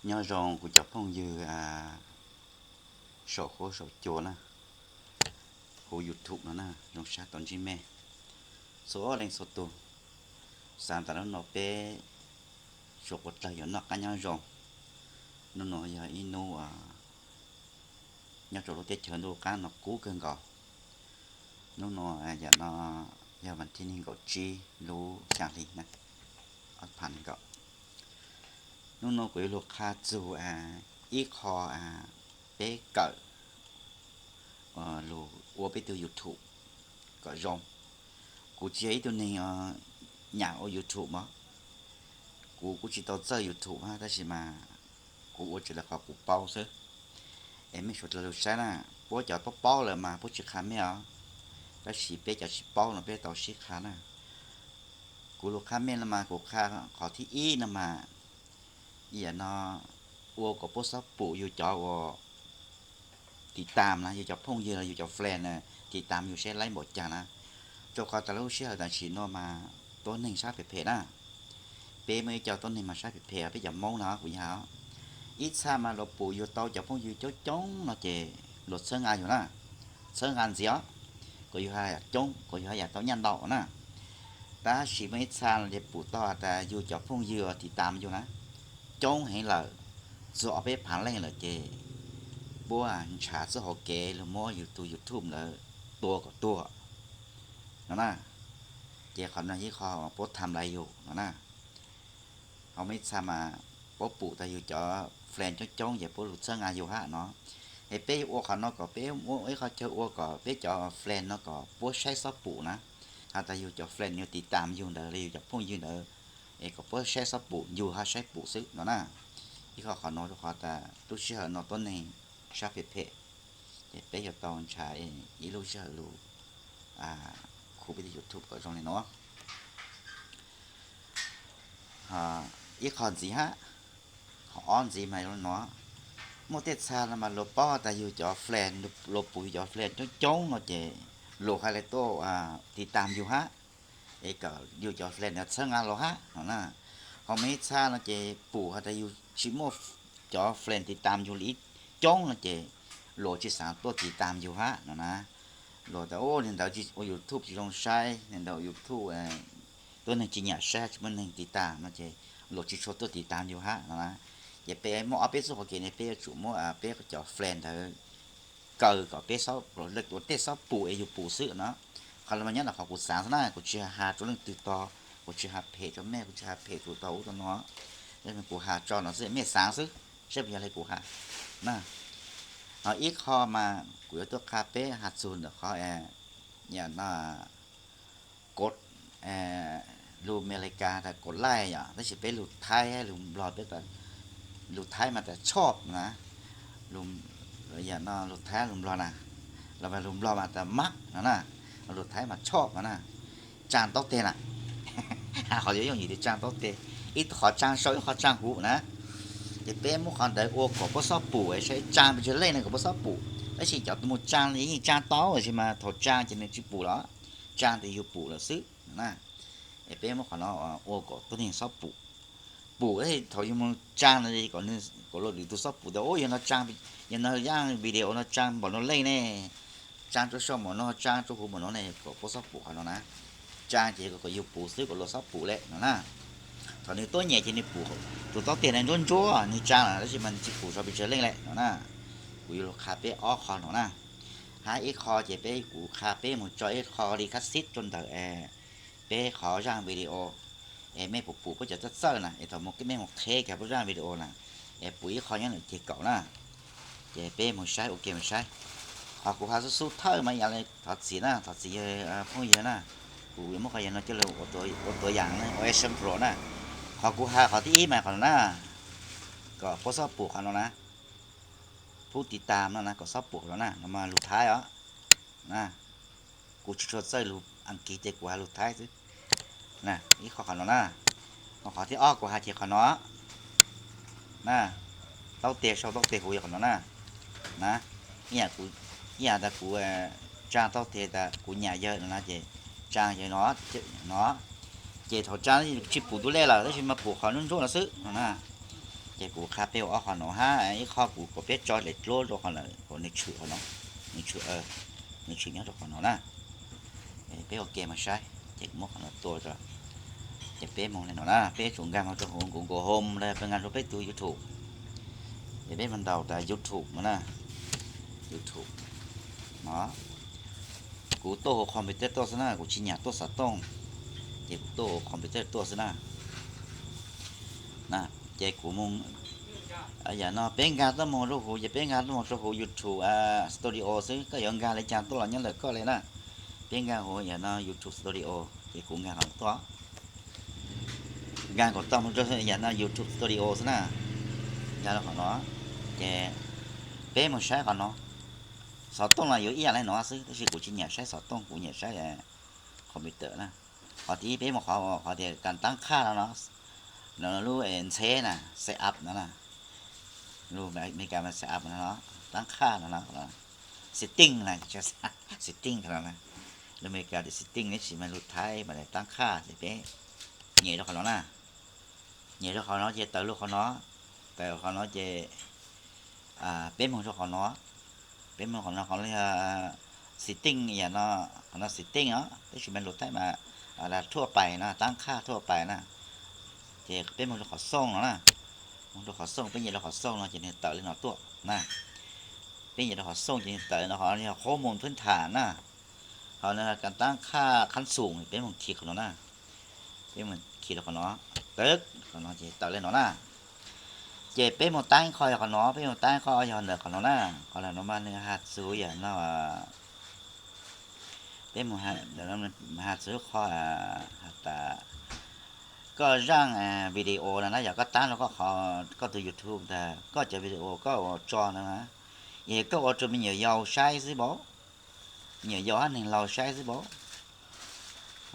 Nyob zoo kuv cov phooj ywg saum huab saum cua na, huv YouTube no na, zoo sab tau ntsib mej txhua leej txhua tus. Xav tas hnub no peb tsuas quav dlawg yuav noj qab nyob zoo. Hnub no yog ib hnub nyob rau lub teb chaws ntuj qab no kub kawg nkaus. Hnub no yam no yog vas thib nees nkaum tsib lub xya hli na, ob phav nees nkaum. Hnub no kuv yuav lug qha txug ib qho peb kawm lug ua peb tug YouTube kom zoo. Kuv tsis yog ib tug neeg nyam ua YouTube os, kuv kuj tsis tau txawj YouTube hab, tab sis mas kuv ua raws li qhov kuv paub xwb. Es mej suav dlawg lug saib na, puab cov paub paub lawm mas puab tsis qha mej os, tab sis peb cov tsis paub no peb tau sib qha na. Kuv lug qha mej no mas kuv qha qhov thib ib no mas, yam no ua kom puab xob pum yug cov uas tiv tam na, yug cov phooj ywg los yug cov friend tiv tam yug saib laib npaum caag na. Rau qhov tas lub sij hawm tam sim no mas tuab neeg sab phem phem na. Peb muaj ib co tuab neeg mas sab phem phem, peb cov Moob no kuv yog ib txha mas luas pum yug tau cov phooj ywg coob coob no ces luas txhawb nqa yug na, txhawb nqa ntxiv os, kom yug haj yam coob, kom yug haj yam tau nyaj ntau na. Tab sis muaj ib txha no ces pum tau has tas yug cov phooj ywg tiv tam yug na coob heev lawm, txug ob peb phav leej lawm ces puab ntshav txuj hauv kev lug muab yug tug YouTube ntawd tua kom tuag no na. Ces qhov no ib qho puab tham lais yug no na. Ho muaj ib txha mas puab pum tas yug cov friend coob coob ces puab lug txhawb nqa yug hab no. Es peb yuav ua qhov no kom peb muaj ib qho chaw ua kom peb cov friend no kom puab saib xob pum na, has tas yug cov friend yug tiv tam yug ntawd los yug cov phooj ywg ntawd, es kom puab saib xob pum, yug hab saib pum xwb no na. Ib qho qhov no rau qhov tas lub sij hawm no tuab neeg sab phem phem, ces peb yuav tau ntshav ib lub sij hawm lug khuv peb tug YouTube kom zoo li no. Ib qho ntxiv hab, qhov ob ntxiv mas no, muaj tej txha no mas luas paub tas yug cov friend, luas pum yug cov friend coob coob no ces luas haj le tuaj tiv tam yug hab, es kom yug cov friend ntawd txhawb nqa luas hab no na. Ho muaj ib txha no ces pum has tas yug tsis muaj cov friend tiv tam yug li ib coob no ces luas tsis xaav tuaj tiv tam yug hab no na. Luas tas, ub, niag ntawd ua YouTube tsis zoo saib, niag ntawd ua YouTube tuab neeg tsis nyam saib, tsis muaj neeg tiv tam no ces luas tsis tshua tuaj tiv tam yug hab no na. Ces peb muaj ob peb txuj qhov kev ne peb yuav tsum muab peb cov friend ntawd kaw kom peb xob, ua tej xob pum es yug pum xwb no. Qhov no mas nyob ntawm qhov kuv xaav xwb na, kuv tsis has rau leej twg tog, kuv tsis has phem rau mej, kuv tsis has phem tug tog ub tog no. Kuv has tso no xwb, mej xaav xwb, saib puas yog li kuv has na. Ho ib qho mas kuv yuav tuaj qha peb has txug ntawm qhov, yam no, kod, lug Amelikas tas kod like yom, tab sis peb lug Thaib lug Nplog peb, lug Thaib mas tas ชอบ na, yam no lug Thaib lug Nplog na, los lug Nplog mas tas มัก no na, lug Thaib mas ชอบ no na, tsaa taub teg na. Qhov yuav yooj yim tias tsaa taub teg, ib qhov tsaa sau ib qhov tsaa huv na. Ces peb muab qhov ntawd ua kom puab xob pum, saib tsaa pes tsawg leej no kom puab xob pum. Tab sis cov tus mus tsaa yeej tsaa tau tab sis mas thaum tsaa ces nws tsis pum los, tsaa tes yug pum lawm xwb na. Es peb muab qhov no ua kom tuab neeg xob pum, pum tab sis thaum yug mus tsaa no kom luag lwm tus xob pum tas, ub, yog no tsaa, yog no zaj video no tsaa npaum no leej ne, tsaa rua sau npaum no, tsaa rua huv npaum no ne, kom puab xob pum qhov no na. Tsaa ces kom yug pum xwb kom luag xob pum le no na. Thaum nws tuab nyem ces nws pum, tus taub teg no ntsuab ntsuab nws tsaa lawm tab sis mas nws tsis pum sau pes tsawg leej le no na. Kuv yuav lug qha peb ob qho no na. Hab ib qho ces peb, kuv qha peb mus tso ib qho li khab xib rau ntawm peb qhov zaj video, es mej puas pum puab cov txawj txawj na, es thaum mej mus qheb kiag puab zaj video na, es pum ib qho nyob ntawm ceg kaum na. Ces peb mus saib, ua ke mus saib. Qhov kuv has xub xub thawj mas yog le thov txim na, thov txim phooj ywg na, kuv yuav muab qhov yog no coj lug ua tuav yaam na, ua example na. Qhov kuv has qhov thib ib mas qhov no na, kom puab xob pum qhov no na, pub tiv tam no na, kom xob pum qhov no na, no mas lug Thaib os. Kuv tsis tshua txawj lug Askiv ces kuv has lug Thaib xwb. Ib qho qhov no na. Ho qhov thib ob kuv has ces qhov no na, taub teg sau taub teg huv yog qhov no na. Na, ib yam tas kuv tsaa taub teg tas kuv nyam yawg no na ces tsaa yawg no, no. Ces thaum tsaa tsis pum tus lej lawm tab sis mas pum qhov ntsuab ntsuab no xwb no na. Ces kuv qha peb ua ob qhov no hab, ib qho kuv kom peb tso daim dluab rau qhov no, kom nws tshwm qhov no, nws tshwm, nws tshwm nyob rau qhov no na. Peb ua ke mus saib, ces kuv muab qhov no tua rau. Ces peb mus li no na, peb tsum nkag mus rau hauv Google Home los peb nkag rau peb tus YouTube. Ces peb mus ntaus tas YouTube no na, YouTube no. Kuv tuaj hauv computer tuaj xwb na, kuv tsis nyam tuaj xov tooj, ces kuv tuaj hauv computer tuaj xwb na. Ces kuv mus, yam no peb nkag tuaj mus rau hauv, ces peb nkag tuaj mus rau hauv YouTube Studio xwb, koj yuav nkag li cas tuaj los nyob ntawm koj li na. Peb nkag hauv yam no YouTube Studio, ces kuv nkag qhov no tuaj. Nkag kom tau mus rau yam no YouTube Studio xwb na. Nkag rau qhov no, ces peb mus saib qhov no. Xov tooj los yuav ib yam li no xwb, tab sis kuv tsis nyiam saib xov tooj, kuv nyiam saib computer na. Qhov thib ib peb mus qhov, qhov tias kas taab qhaj no no, lub ntxheb na, set up no na. Lus Amelikas mas set up no, taab qhaj no no, setting na, setting no na. Lus Amelikas tias setting, tab sis mas lus Thaib mas taab qhaj, ces peb nyem rau qhov no na. Nyem rau qhov no ces tawm lub qhov no, tawm qhov no ces peb mus rau qhov no. Peb mus qhov no, qhov no yog setting, yam no, qhov no setting os, tab sis mas lus Thaib mas thuaj pais no, taab qhaj thuaj pais na. Ces peb mus rau qhov xooj no na. Mus rau qhov xooj, peb nyem rau qhov xooj no ces nws tawm li no tuaj na. Peb nyem rau qhov xooj ces nws tawm no, qhov no yog qhob mus phwb tham na. Qhov no kas taab qhaj qhab xooj, peb mus khi qhov no na. Peb mus khi rau qhov no, tawm qhov no ces tawm li no na. Ces peb mus taab qhov yog qhov no, peb mus taab qhov yog ntawm qhov no na. Qhov no mas nws has txug yam no, peb mus has txug qhov has tas koj zaaj video no na, yog koj taab rau koj qhov, koj tus YouTube tas koj cov video koj ua tso no na, yog koj ua rau me nyuam yaus saib xwb npaum, me nyuam yaus hab neeg laus saib xwb npaum.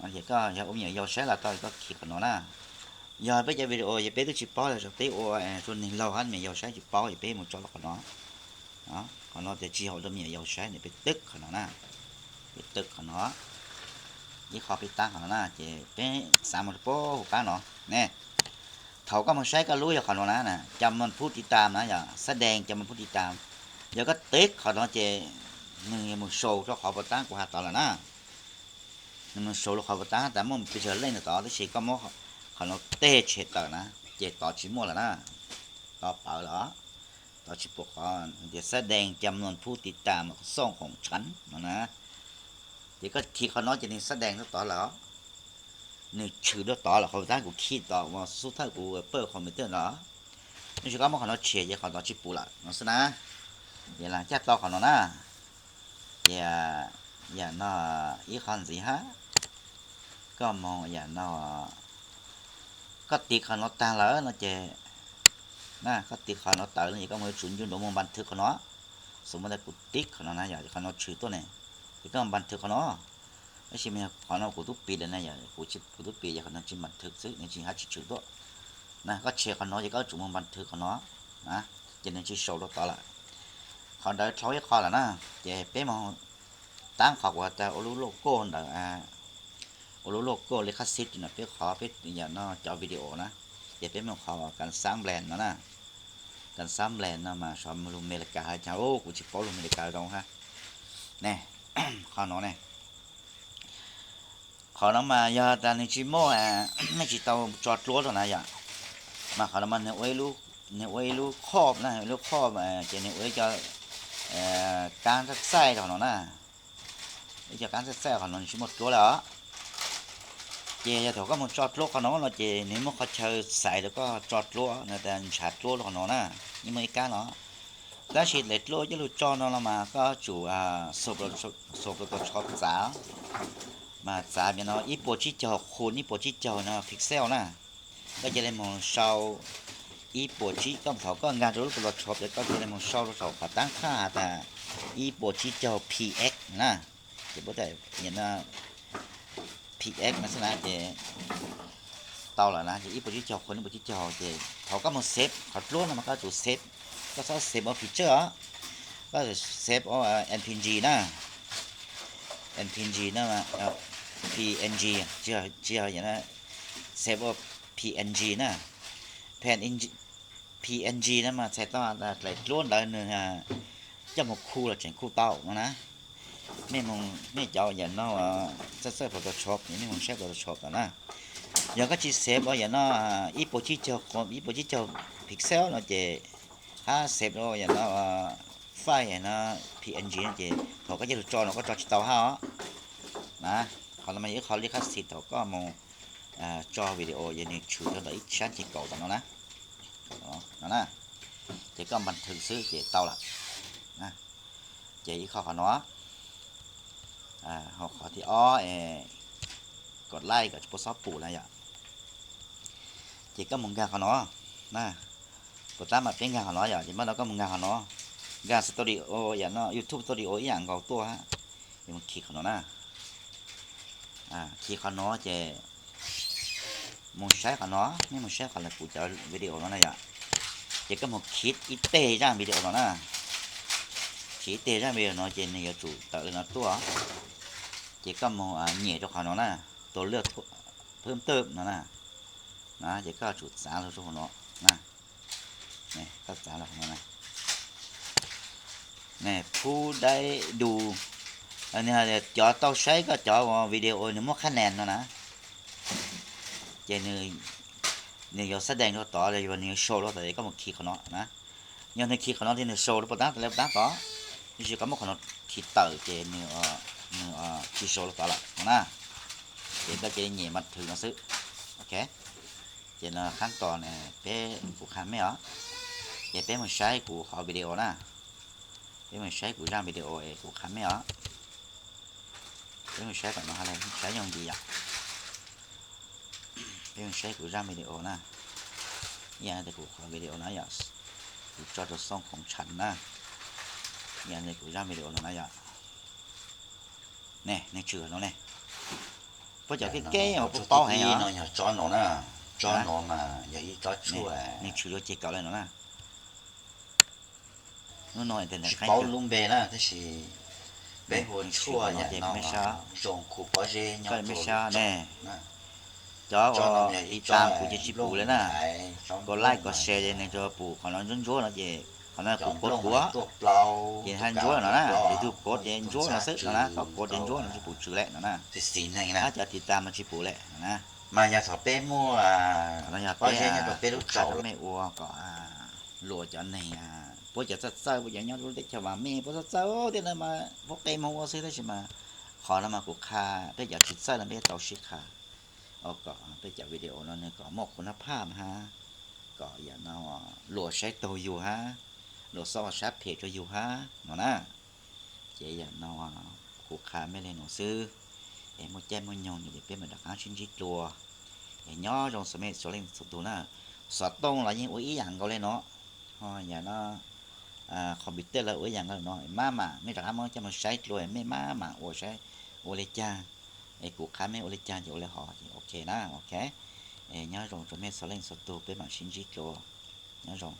Ces koj yog ua me nyuam yaus saib los tau, koj khi qhov no na. Yog peb cov video ces peb twb tsis paub, yog peb ua rau neeg laus hab me nyuam yaus saib tsis paub, ces peb mus tso rau qhov no. Qhov no tias tsis yog ua rau me nyuam yaus saib ne, peb tawm qhov no na. Peb tawm qhov no, ib qho peb taab qhov no na, ces peb xav mus rau puag hauv qab no ne. Thaum koj mus saib koj lub yog qhov no na, cov moos phub tiv tam na, yog xab dees cov moos phub tiv tam. Yog koj teb qhov no ces nws mus sau rau qhov puas taab kuv has tod lawm na. Nws mus sau rau qhov puas taab tas muaj pes tsawg leej ntawm tod, tab sis koj muab qhov no teg tshem tawm na, ces tod tsis muaj lawm na. Tod pawv lawm, tod tsis pum qhov tias xab dees cov moos phub tiv tam xooj khoom tshav no na. Ces koj khi qhov no ces nws xab dees rau tod lawm, nws tshwm rau tod lawm, qhov puas taab kuv khi tod uas xub thawj kuv pawj qhov me twj no. Tab sis koj muab qhov no tshem ces qhov tod tsis pum lawm no xwb na. Ces lam caj tau qhov no na. Ces yam no ib qho ntxiv hab, koj moog yam no, koj tiv qhov no taag lawm no ces, na koj tiv qhov no tawm no ces koj moog yuav tsum ncu nruav moog npas thwv qhov no. Xws muaj tas kuv tiv qhov no na, yog qhov no tshwm tuaj ne, ces koj npas thwv qhov no. Tab sis mas yog qhov no kuv tub pis lawm na, yog kuv tub pis ces qhov no tsis npas thwv xwb, nws tsis hab tsis tshwm tuaj. Na koj tshem qhov no ces koj tsum moog npas thwv qhov no, ces nws tsis sau rau tod lawm. Qhov ntawd dhau ib qho lawm na, ces peb moog taab qhov kuv has tas ua lub logo ntawd, ua lub logo li qhab xib no peb qhov peb yam no cov video na, ces peb moog qhov kas xab nplees no na. Kas xab nplees no mas xyov lug Amelikas has cas, kuv tsis paub lug Amelikas zoo hab. Ne, qhov no ne, qhov no mas yog tas nws tsis muaj, nej tsis tau tso dluab rau na yom, mas qhov no mas nws ua ib lub khob na, ib lub khob ces nws ua ib co kaab txaij txaij rau no na. Ib co kaab txaij txaij qhov no nws tsis muaj dluab lawm os. Ces yog thaum koj mus tso dluab qhov no no ces nws muaj qhov chaw xaiv rau koj tso dluab no, tas ntshav dluab rau qhov no na, yeej muaj ib kab no. Tab sis daim dluab coj lug tso no los mas koj tsum xub rau tau tsho txav, mas txav no ib puas tsib caug khun ib puas tsib caug no pixel na. Koj cia li moog sau ib puas tsib, koj thaum koj nkag rau lub Photoshop ces koj cia li moog sau rau saum qhov taab qhaj has tas ib puas tsib caug px na. Ces puab tas px no xwb na ces tau lawm na, ces ib puas tsib caug khun ib puas tsib caug ces thaum koj moog save qhov dluab no mas koj tsum save, koj txhob save ua picture os, koj save ua N P G na, N P G na, P N G, tsis yog, save ua P N G na, P N G, P N G na mas txhais tau dlais dluab ntawd nws coj mus khu los tseem khu tau no na. Nej mus, nej cov yam no txawj txawj Photoshop, nej mus saib Photoshop tau na. Yog koj tsis save ua yam no ib puas tsib caug, ib puas tsib caug pixel no ces hab save ua yam no file no P N G no ces thaum koj coj lug tso no koj tso tsis tau hab os. Na, qhov no mas yog ib qho lij qab xis thaum koj mus tso video ces nws tshwm rau ntawm ib sab nce kaum tom no na. No na, ces koj npa thwm xwb ces tau lawm. Ces ib qho qhov no, ho qhov thib ob es kom laij kom tsis pub xob pum na yom. Ces koj mus nkag qhov no na, puas tab mas peb nkag qhov no yom, ces mas no koj mus nkag qhov no, nkag studio yam no YouTube Studio ib yam nkaus tuaj, ces mus khi qhov no na. Khi qhov no ces mus saib qhov no, nej mus saib qhov lawv kuv cov video no na yom. Ces koj mus khi ib teg zaj video no na. Khi ib teg zaj video no ces nws yuav tsum tawm li no tuaj. Ces koj mus nyem rau qhov no na, tus lwaj phwb twb no na. Ces koj tsum txav los rau qhov no na. Koj txav los qhov no na. Phub dai du, cov tau saib koj cov video nws muaj qhab nees no na. Ces nws yuav xab dees rau tod los yog nws yuav show rau tod es koj mus khi qhov no na. Yog nws khi qhov no ces nws show rau puas tab, tawm li puas tab tod. Tiam sis koj muab qhov no khi tawm ces nws tsis show rau tod lawm no na. Ces koj cia li nyem npa thwm no xwb. Ok, ces no khab tos ne peb kuv qha mej os. Ces peb mus saib kuv qhov video na. Peb mus saib kuv zaj video es kuv qha mej os. Peb mus saib tom no, saib yooj yim yom. Peb mus saib kuv zaj video na. Ib yam li kuv qhov video na yom, kuv tso rau xooj khoom tsham na. Ib yam li kuv zaj video no na yom. Ne, nws tshwm no ne. Puab cov keeb keeb mas puab paub heev no. Yog tsob no na, tsob no mas yog ib tsob tshuaj, nws tshwm rau ceg kaum li no na. Hnub no tsis paub lub npe na, tab sis peb hu tshuaj yam no zoo khu pob zeb nyob rua lub tsoom. Cov uas tiv tam kuv ces tsis pum li na, kom like kom share ces nws tsuas pum qhov no ntsuab ntsuab no ces qhov no kuv kov kuv, ces hab ntsuab no na, yus tug kov ces ntsuab no xwb no na, koj kov ces ntsuab no tsis pum tswm lawm no na. Hab cov tiv tam no tsis pum lawm no na. Mas yog thaum peb muaj, qhov no yog peb, peb lub tsoom mej ua kom luas cov neeg, puab cov txawj txawj, puab cov nyob lub teb chaws mas mej puab txawj txawj tiag na mas puab qe moog ua xwb, tab sis mas qhov no mas kuv qha peb cov tsis txawj no peb tau sib qha, kom peb cov video no nws kom muaj kuv nab phaj mas hab, kom yam no luas saib taug yus hab, luas xob sab phem rua yus hab no na. Ces yam no kuv qha mej le nuav xwb, es muaj caij muaj nyoog ces peb mam rov qaab sib ntsib dlua. Es nyob zoo txhua mej txhua leej txhua tug na. Xov tooj los yeej ua ib yam nkaus le no, ho yam no computer los ua ib yam nkaus le no, maj mam mej rov qaab muab coj moog saib dlua, mej maj mam ua saib ua le caag, es kuv qha mej ua le caag ces ua le hov ces ok na, ok. Es nyob zoo rua mej txhua leej txhua tug, peb mam sib ntsib dlua. Nyob zoo.